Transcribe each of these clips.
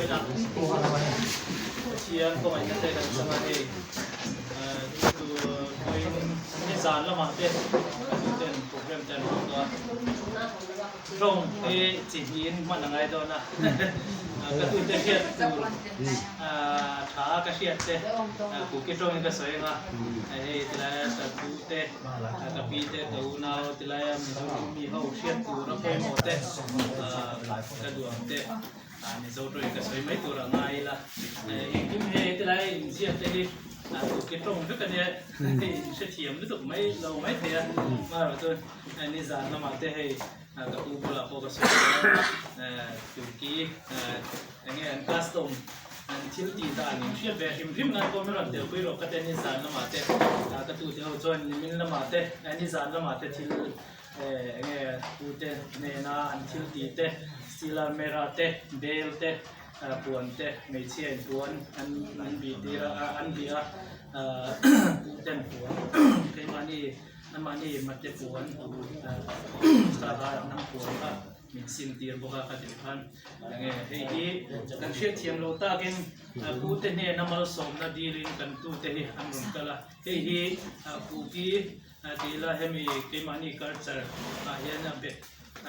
Vawiinah Pathian kawngaihtna te kan chang a hei tu vawiin nizan lamah te ka duhten program te an hmang tawh a tawng hi chi hnihin hman a ngai dawn a ka tute hriat tur tha a ka hriat te kuki tawngin ka sawi ang a hei tilaia ka tute ka pi te ka unau tilaia Mizo mi ho hriat tur a pawimawh te ka duh ang te Mizo tawngin ka sawi mai tur a ngai ila engkim hei tilai inziak te hi kuki tawng vek a nia hei inhrethiam lutuk mai lo mai thei a amaherawhchu nizan lamah te hei ka pu bulah pawh ka sawi a kuki enge an custom an thil tih dan in hriat ve hrim hrim nan pawh min rawn telpui rawh ka te nizan lamah te ka tute ho chuan nimin lamah te nizan lamah te thil enge tute hnena an thil tih te steel almera te bel te puan te hmeichhia in puan an an bih tir a an bih a tuten puan keimahni anmahni mate puan kha hnam puan kha min sim tir bawk a ka tih khan enge hei hi kan hriatthiam loh takin pute hnena malsawmna dilin kan tute hi an rawn kal a hei hi kuki Tih ila hemi keimahni culture ah hian a bet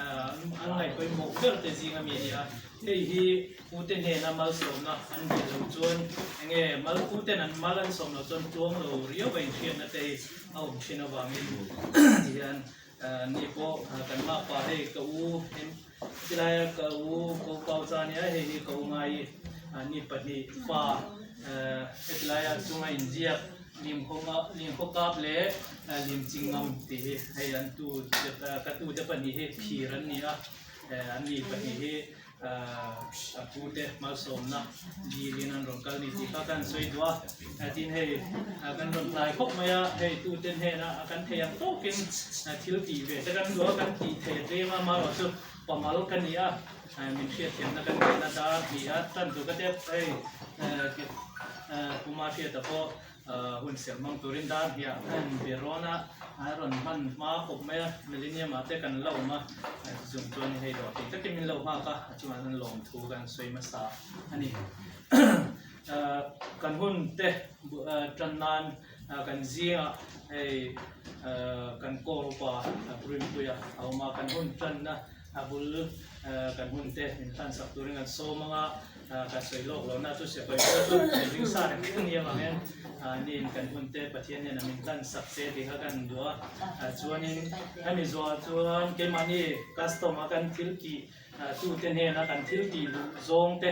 an ngaihpawimawh ber te zing ami a ni a, hei hi pute hnena malsawmna an dil loh chuan enge mal puten an mal an sawm loh chuan tluang lo riau a inhriatna te hi a awm thin avangin ti hian ni pawh kan mapa hei ka u tilaia ka u ko pau cha ania hei hi ka u ngai ni pahnih fa hetilaia chunga inziak Limkhawnga Limkhaw kap leh Limchingam tih hi hei an tu ka tu te pahnih hi phir an ni a an ni pahnih hi a pu te malsawmna dilin an rawn kal ni tih kha kan sawi duh a tin hei kan rawn hlai khawp mai a hei tu te hnena kan thei ang tawkin thil tih ve te kan duh a kan tih thei tlem a amaherawhchu pamal ka ni a min hriatthiamna kan neihna dar hnih a tan tur ka tep hei Puma hriata pawh hun serh hmang turin dar hniah a han be rawn a, a rawn hman hma khawp mai a, Millennium ah te kan la awm a, chuzung chuan hei dawh tih takin min lo nghak a, a chungah chuan lawmthu kan sawi hmasa a ni. Kan hun te tan nan kan zingah hei kan kawr upa Rinpuia a awm a, kan hun tanna a bul kan hun te min hlansak turin kan sawm ang a, Ka sawi lawk lo na chu sipai pawh chu mihring sa reng reng nia vang hian niin kan hun te Pathian hian a min hlan sak che tih kha kan duh a, chuanin hemi zawhah chuan keimahni custom a kan thil tih tu te hnena kan thil tih duh zawng te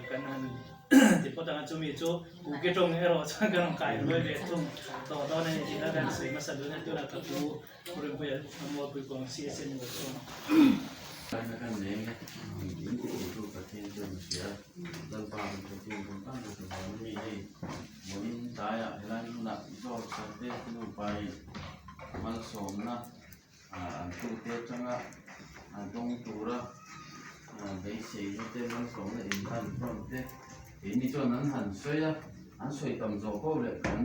kan han ti phawt ang a, chumi chu Kuki tawng erawh chuan kan rawn kai ruai ve thung tawh dawn a ni tih kha kan sawi hmasa dun a, tunah ka pu Rinpuia Mualpui kawng CSN ni lo chuan. China kan nei in ti tu Pathian chuan a hria Lalpa kan Pathian kan tan ber tur vang ami hei vawiin tlaiah helai hmunah George a te nupa in malsawmna an tute atanga dawng tura beiseina te malsawmna inhlan hlawm te keini chuan an han sawi a an sawi tam zawh poh leh kan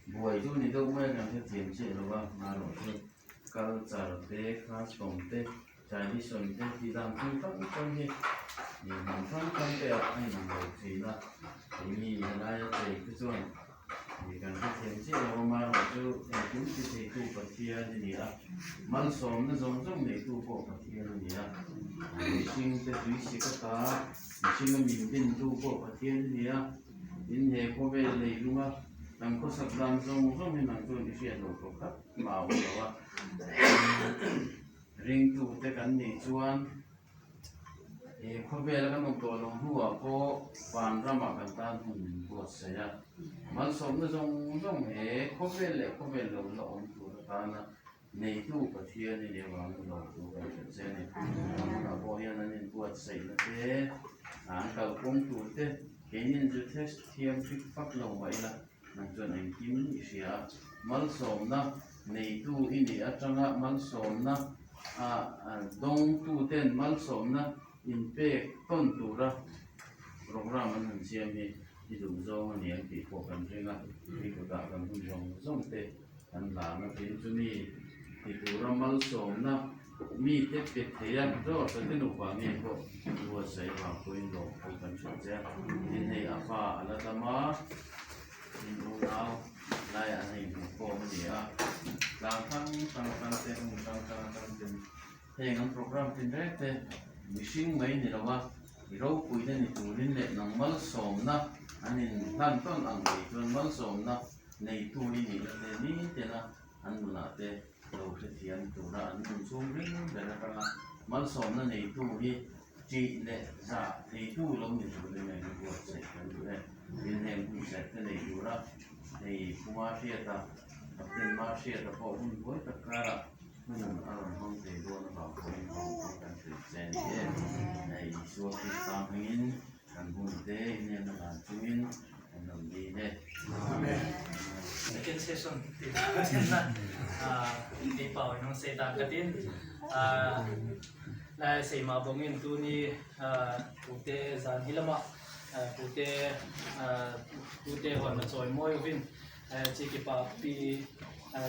Buai chu ni deuh mai a kan hrethiam chiah lo va, marawh chu culture te, custom te, tradition te tih dan hrang hrang hrang hi ih hnam hrang hrang te ah a inang lo thin a, keini helaia chei te chuan ih kan hrethiam chiah lo va, marawh chu engkim ti theitu Pathian a ni a, malsawmna zawng zawng neitu pawh Pathian a ni a, mihring te tuisik ata mihringa min dintu pawh Pathian a ni a. Tin, he khawvel lei lunga kan khawsak dan zawng zawng hi nang chuan i hriat loh tawh khat mah a awm lo a. Ringtute kan nih chuan he khawvela kan awm tawh loh hnuah pawh vanramah kan tan hun min buatsaih a. Malsawmna zawng zawng he khawvel leh khawvel lo la awm tur atana neitu Pathian i nih avangin lawmtu kan hrilh che a ni. Hmunah pawh hian an inbuatsaihna te, an kalkawng tur te, keinin zu test thiam hrik fak lo mah ila nang chuan engkim i hria a. Malsawmna neitu i nih atanga malsawmna dawngtuten malsawmna inpek tawn tura program an han siam hi i duh zawng a ni ang tih pawh kan ring a, i kutah kan hun zawng zawng te. Kan lana tin chumi ti tura malsawmna mite pe thei a, George-a te nupa ngei pawh buatsaih vang pawhin lawmthu kan hrilh che a. Tin, hei a fa a la dam a, tin unau laiah an inhmuh khawm a ni a, tlang hrang hrang atang te, hmun hrang hrang atang ten heng an programme tin reng te mihring mai ni lo a, i ropuina ni turin leh nang malsawmna an inhlan tawn ang ngei chuan malsawmna neitu i nihna te nitin a an nunah te lo hrethiam tura an nun chhung ring ber atanga malsawmna neitu hi ṭih leh zah theitu lo ni turin a inbuatsaih kan duh e. Tin, heng hun serh te nei tura hei Puma Hriata, Captain Ma Hriata pawh hun buai tak karah hun a rawn hmang thei dawn avang pawhin lawmthu kan hrilh che a ni e. Hei Isua Krista hmingin kan hun te inenna dan chungin kan rawn dil e. Amen. Second session tih ka then na kei pau in ang sei dan ka tin lai sei ma bawngin tu ni pute zan hi lama pute pute hon na chawi mawi ovin chi kipa pi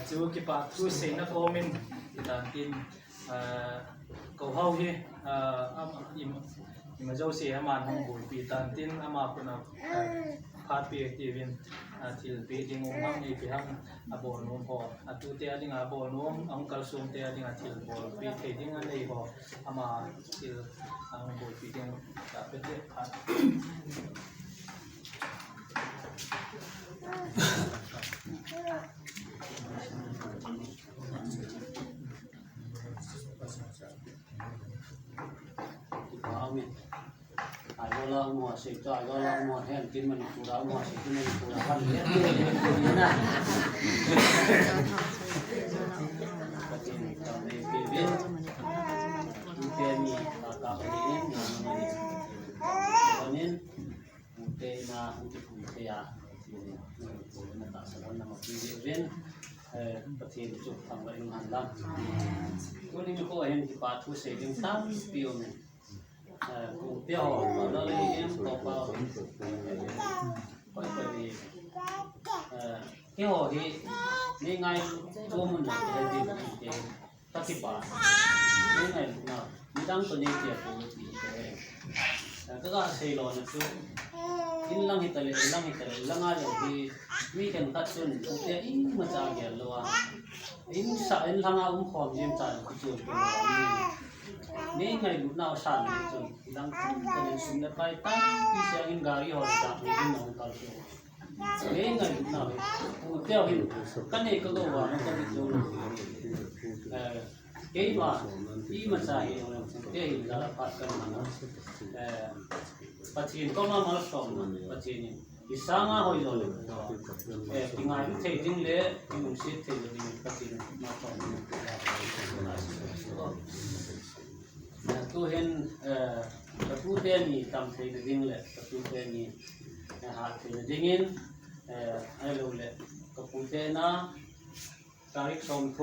chu kipa thu sei na kawmin ti dan tin ko ho hi ima zo si aman hong bui pi tan tin ama kuna phat pi tivin thil pi ding um hang ni pi hang a bol nuam ho a tu te a dinga bol nuam ang kal sum te a dinga thil bol pi thei ding a nei ho ama thil ang bui pi ding ta pe te phat. Pathian chu thang lo eng han la. Tunin ko hen ki pa thu sei ding tam pi om in. Kung te ho la le em ko pa koi koi ni ke ho hi ni ngai chu mun na te din te ta ki pa ni ngai na mi dang to ni te pu ti te ka ga sei lo na chu in lang hi tale lang hi tale langa lo hi mi kan khat chun te in ma cha gel lo a in sa in langa um khom jim cha ku chu ni ngai lu na sa ni chun lang ta len sum na pai tam pi siang in gari ho da ni in nong kal chu ni ngai lu na ku te hin kan nei ka go wa na ka bi chu eh ma i ma cha hi te hin la pat kan na eh pathin ko ma mal som pathin i sanga hoi lo le eh tingai lu thei ding le tinung si thei lo ding pathin ma som tu hen ka tu te ni tam thei na ding le ka tu te ni ha thei na dingin ai lo le ka pu te na tarik 30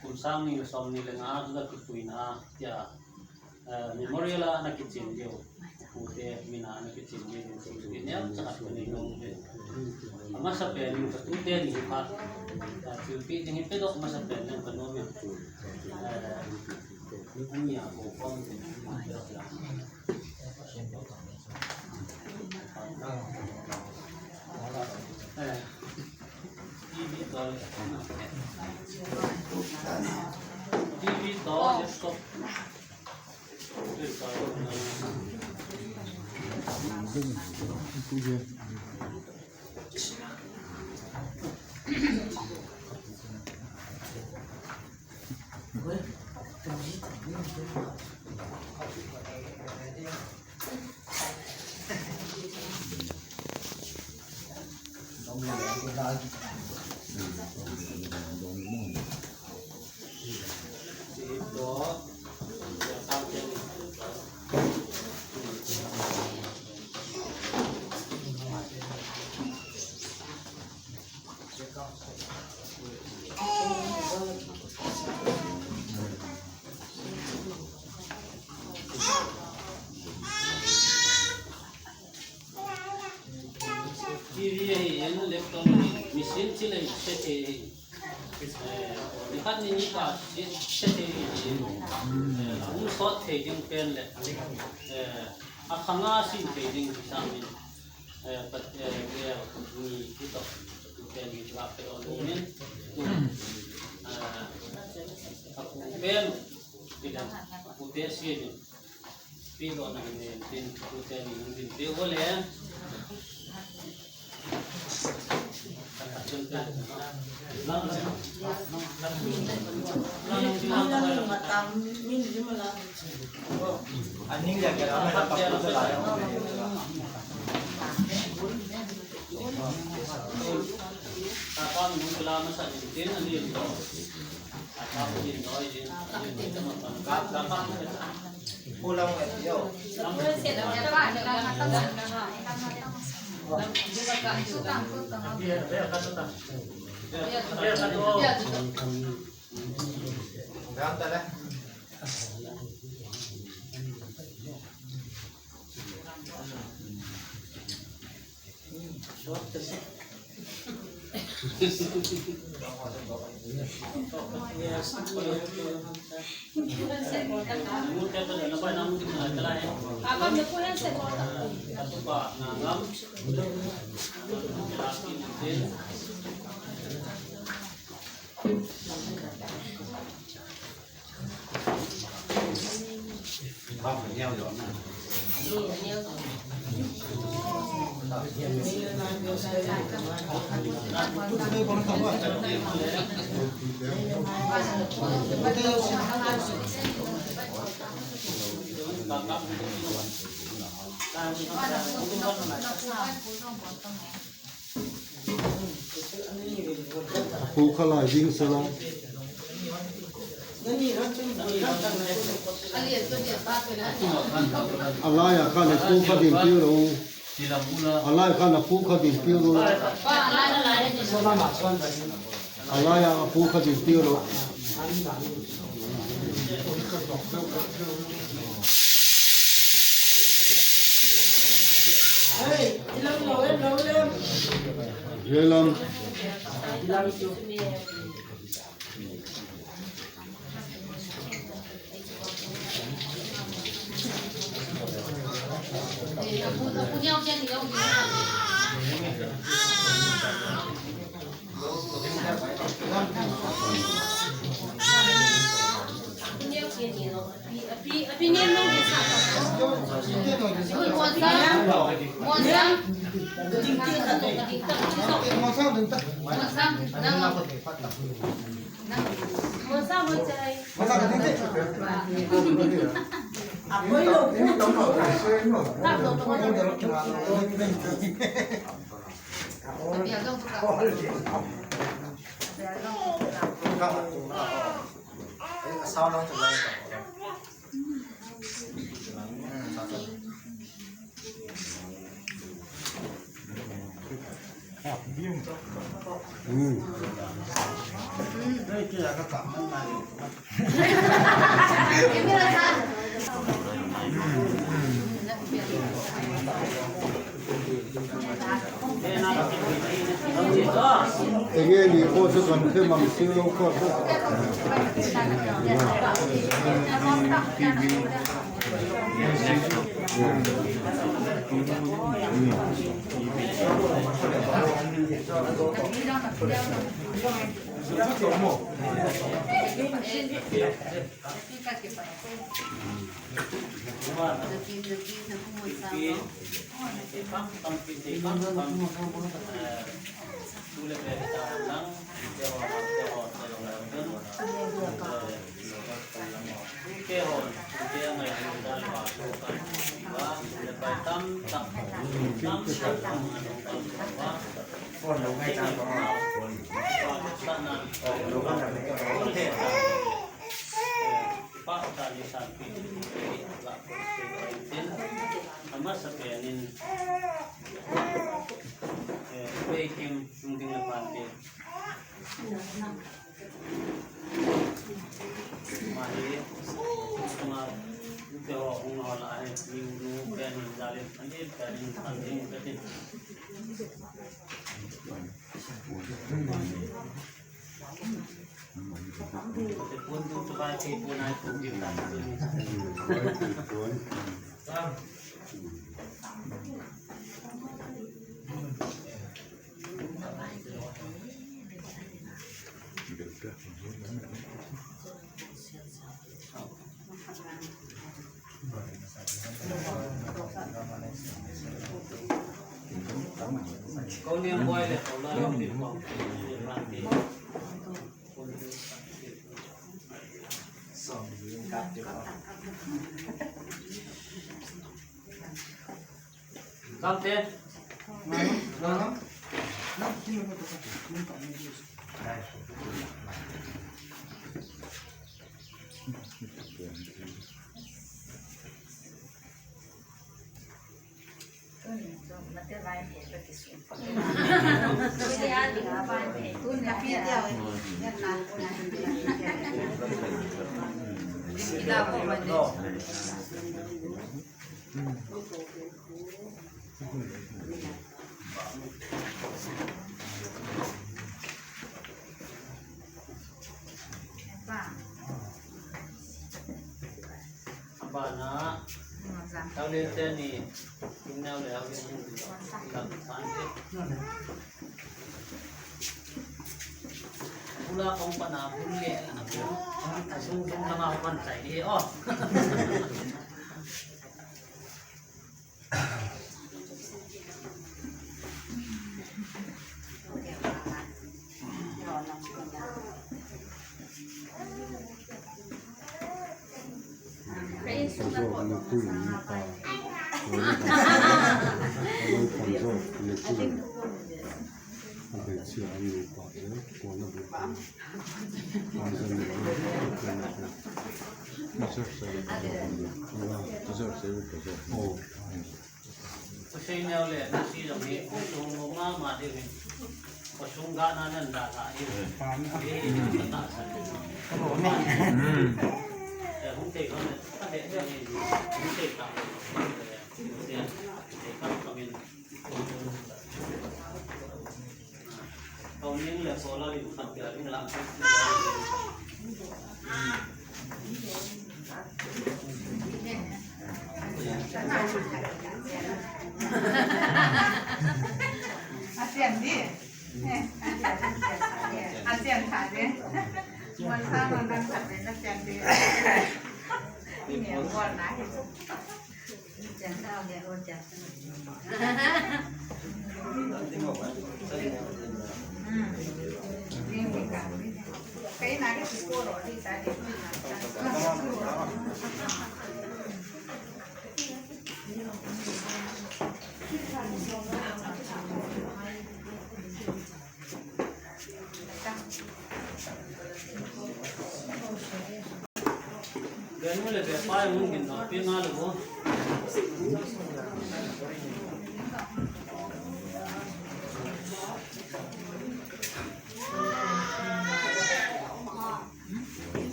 kum sang ni som ni le nga da ki pui na tia memorial a na kitchen deu pu te mina na kitchen deu ni ki ne cha ka ni no he ama sa pe ni ka tu te ni pha chu pi ding pe dok ma sa pe nang ka no me an ya ko kom te eh TV to TV to laptop TV hi in laptop hi machine thil a in hre thei hi. Nikhat ni ni ka se thei in a um sawt thei ding pen le a khanga sin thei ding sang in pat vel ni ti to tu pen ni la pe on ni tu a pu pen bilang pu te si ni pi do na ni tin pu te ni din pe wo le Pu kha lai ding sela. A laiah khan a pu kha din tir rawh u. A laiah khan a pu kha din tir rawh u. A laiah a pu kha din tir rawh. Lehlam. Enge ni pawh chu kan hre mang sir lo kha chu.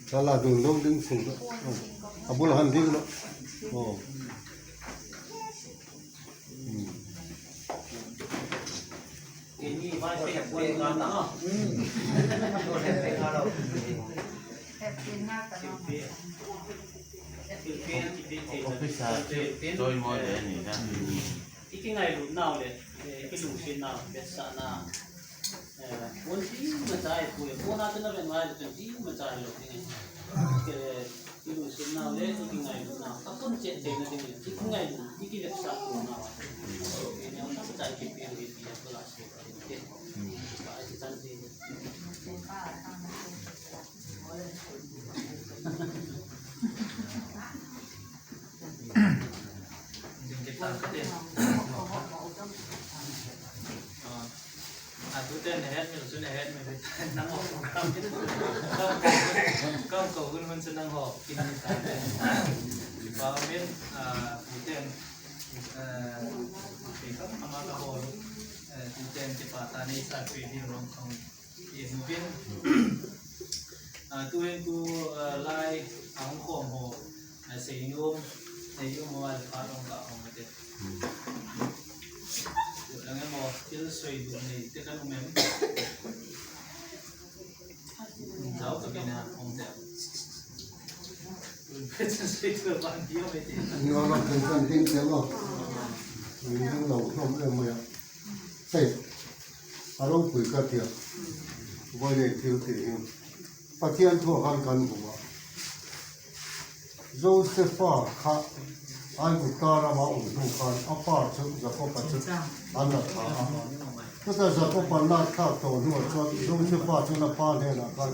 Thla ding lo ding chung a bul han ding lo aw. Hei a ropui ka tia vawiin thil tih hi Pathian thu ah khan kan hmu a Josefa kha Aigupta rama awm hnu khan a pa chu Jakoba chu an la thla a chutah Jakoba lak thlak tawh hnuah chuan Josefa chuan a pa hnenah khan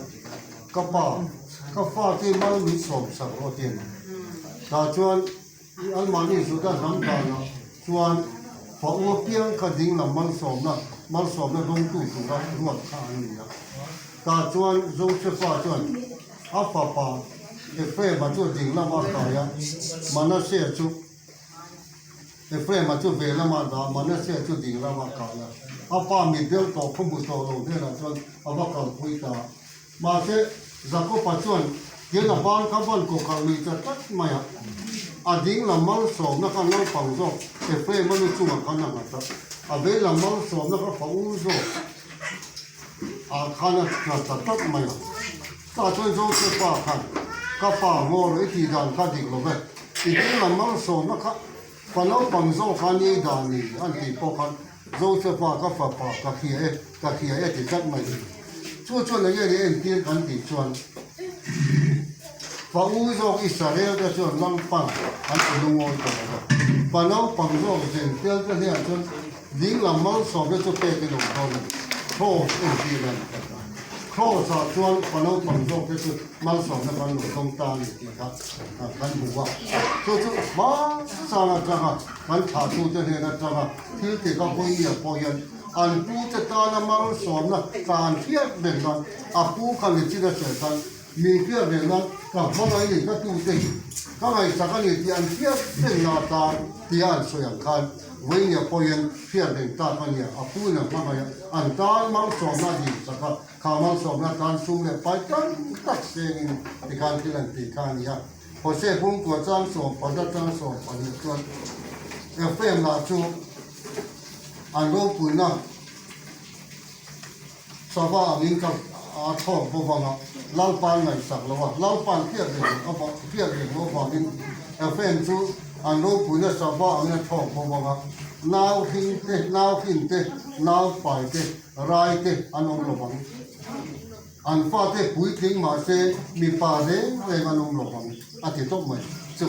ka pa ka fate mal min sawm sak rawh tiin tah chuan I anmahni Juda hnam danah chuan fa u apiang kha dinglam malsawmna, malsawmna dawngtu tura ruat kha an ni a. Tah chuan Josefa chuan a fapa Ephraima chu dinglama kai a, Manasea chu Ephraima chu vehlama dah a, Manasea chu dinglama kai a. A pa mitdel tawh khaw hmu tawh lo hnenah chuan a va kalpui ta a. Mahse, Jakoba chuan. Tian a ban kha ban kawkalh lui ta tlat mai a, a ding lam malsawmna kha naupang zawk Ephraim-a lu chungah khan a nghat a, a vei lam malsawmna kha fa u zawk ah khan a nghat ta tlat mai a. Tah chuan Josefa khan, Ka pa ngaw rawh i tih dan kha dik lo ve, i ding lam malsawmna kha fa naupang zawk khan i ei dan ni an tih pawh khan Josefa ka fapa ka hria e, ka hria e ti tlat mai. Chu chuan eng nge ni entir kan tih chuan fa u zawk Israel te chuan Lalpan an ti lungawi tawh lo va, fa naupang zawk Zentel te hnenah chuan dinglam malsawmna chu pek in awm dawn a ni. Cross entir a ni tlat a. Cross ah chuan fa naupang zawk te chu malsawmna kan lo dawng ta a ni tih kha kan hmu a. Chu chu hmasang atanga kan thlahtute hnen atanga thil ti ka vawinia pawh hian an pute tana malsawmna tlan hriat reng nan a pu kha ni chin a sawi khan min hriat reng nan ka hmangaih ni ka tute hi ka ngaihsak a ni tih an hriat reng na atan tia an sawi ang khan vawinia pawh hian hriat reng tak a nia a pu in a hmangaih a an tan malsawmna a din chak a kha malsawmna tan sum leh pai tam tak sengin tikhan thil an ti kha a ni a. Hosea Bungkua chang 14 chang 12 chuan Ephraim lah chu an ropuina sava angin ka a thlawk bawk ang a, Lalpa an ngaihsak lo a, Lalpa an hriat reng hriat reng loh avangin Ephraim chu an ropuina sava angin a thlawk bawk ang a, nau hring te, nau hrin te, nau pai te, rai te an awm lo vang. An fate puitling mahse mipa reng reng an awm lo vang a ti tawp mai. Chu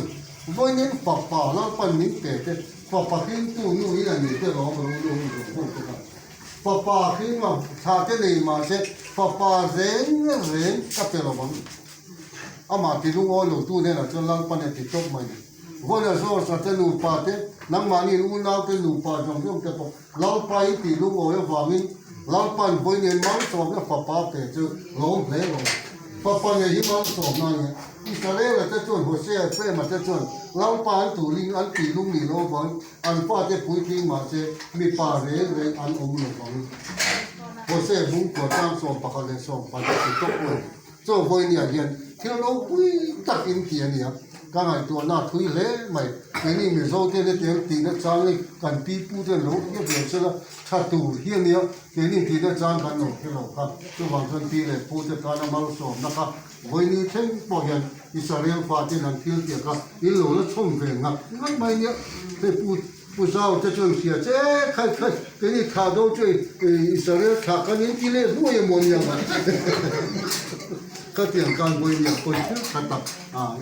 vawiin fapa Lalpan min pe te, fapa hringtu nu hi a ni te lawm ro nu hun zawng zawng te kha. Fapa hring a thla te nei mahse fapa reng reng ka pe lo vang. Amah ti lungawi lo tu hnenah chuan Lalpan a ti tawp mai. Vawiin a George-a te nupa te, nangmahni unau te nupa zawng zawng te pawh Lalpa i tih lungawi avangin Lalpa'n vawi nen malsawmna fapa pe chu lawm hle rawh. Fapa ngei hi malsawmna a ni. Israela te chuan Hosea Ephraima te chuan Lalpa an tuling an tih lung nih loh avangin an fate puitling mahse mipa reng reng an awm lo vang. Hosea bungkua chang 11 leh 14 ti tawp mai. Chaw vawinia hian thil ropui tak in ti a nia, ka ngaihtuahna a thui hle mai. Keini Mizo te hetiang tihna chang hi kan pi pu ten lo hre ve sela tha tur hi a nia, keini tihna chang kan lo hre lo kha. Chuvang chuan pi leh pu te tana malsawmna kha vawini thleng pawh hian Israel faten an thil tih kha in lo la chhawm ve ngat ngat mai nia. Hei pu Pu Zau te chuan hria che khai khai keini thlah do chu Israel thlah kan in ti leh hnuai emaw nia nga khatiang khan vawi nia pawi thil tha tak a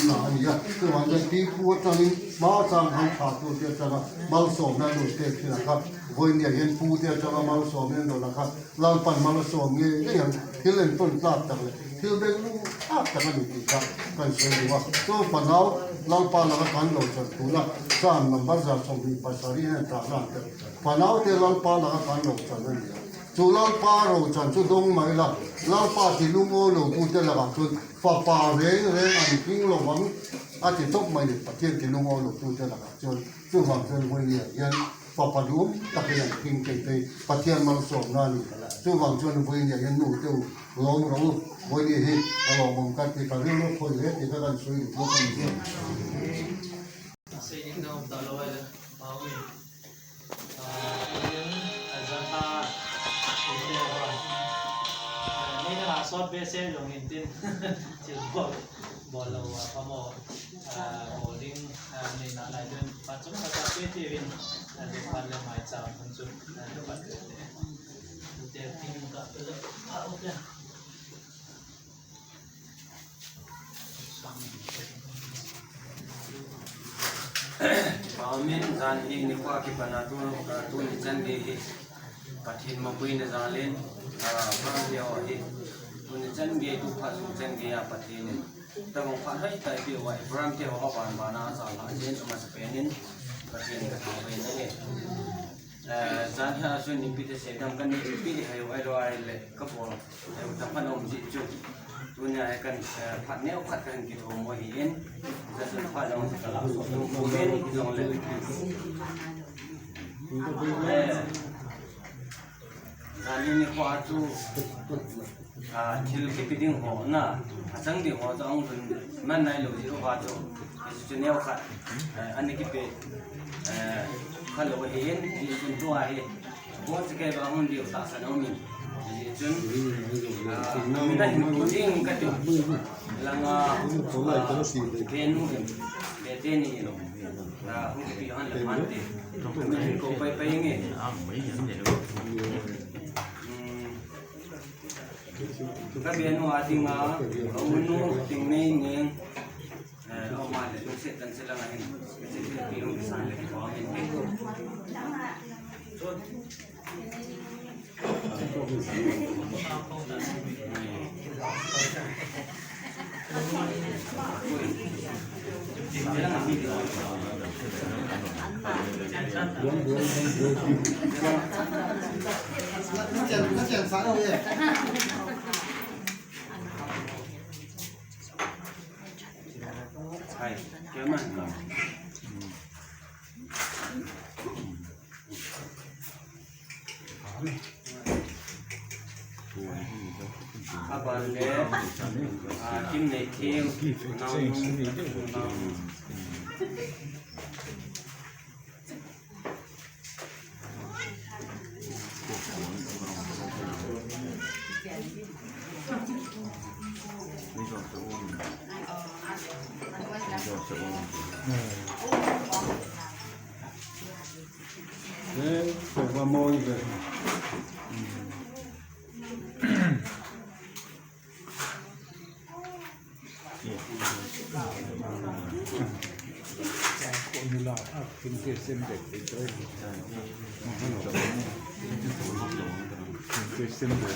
na a ni a chuvang chuan pi pu atangin hma chang han thlah tu te atanga malsawmna an rawn pek thin a kha vawi nia hian pu te atanga malsawmna an rawn la kha Lalpan malsawm ngei ngei ang thil entawn tlak tak leh thil beng lu thlak tak a ni tih kha kan sawi duh a. Chu fanau Lalpa laka kan lo chan tuna Psalm number 27 hian tah lan te fanau te Lalpa laka kan lo chan a ni a. Chu Lalpa ro chan chu dawng mai la, Lalpa ti lungawi lo tute lakah chuan fapa reng reng an hring lo vang a ti tawp mai ni Pathian ti lungawi lo tute lakah chuan chuvang chuan vawiin hian Fapa duhawm takin an hring thei phei Pathian malsawmna a ni. Chuvang chuan vawinia hian nu te u lawm rawh u, vawinia hi a lawmawm ka ti ka rilru khawi hle tih kha kan sawi duh bawk a ni. Amen zan hi ni kwa ki bana tu tu ni chan ge hi pathin ma pui na za len bang hi o hi tu ni chan ge tu pha su chan ge ya pathin ta bang pha hai tai pi wa Abraham te ho ban bana za la jen ma sa penin pathin ka tha ve na he zan hi a chun ni pi te se dam kan ni pi hai ai ro ai le ka bo ai ta phan om ji chu tu ni ai kan phat neu khat kan ki tho mo hi in za sun pha jong se kala so tu ko men ki jong le zan Ni ni khua chu thil khi pi ding ho na a chang ding ho chu ang zun man nai lo ji va chu chu neu khat ani ki pe kha lo hi in ji chun tu a hi bo chi ke ba hun liu ta sa no min ji chun mina hin ku ding ka tu langa ke nu em be te ni na hun ki han le man te mina hin ko pai pai nge ka be nu a dinga ka unu ting nei ngeng au ma le lung se tan se langa hin se te pi hung san le ko amen te. Aban le kim nei thing nau nau.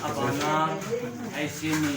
Abana ai sini.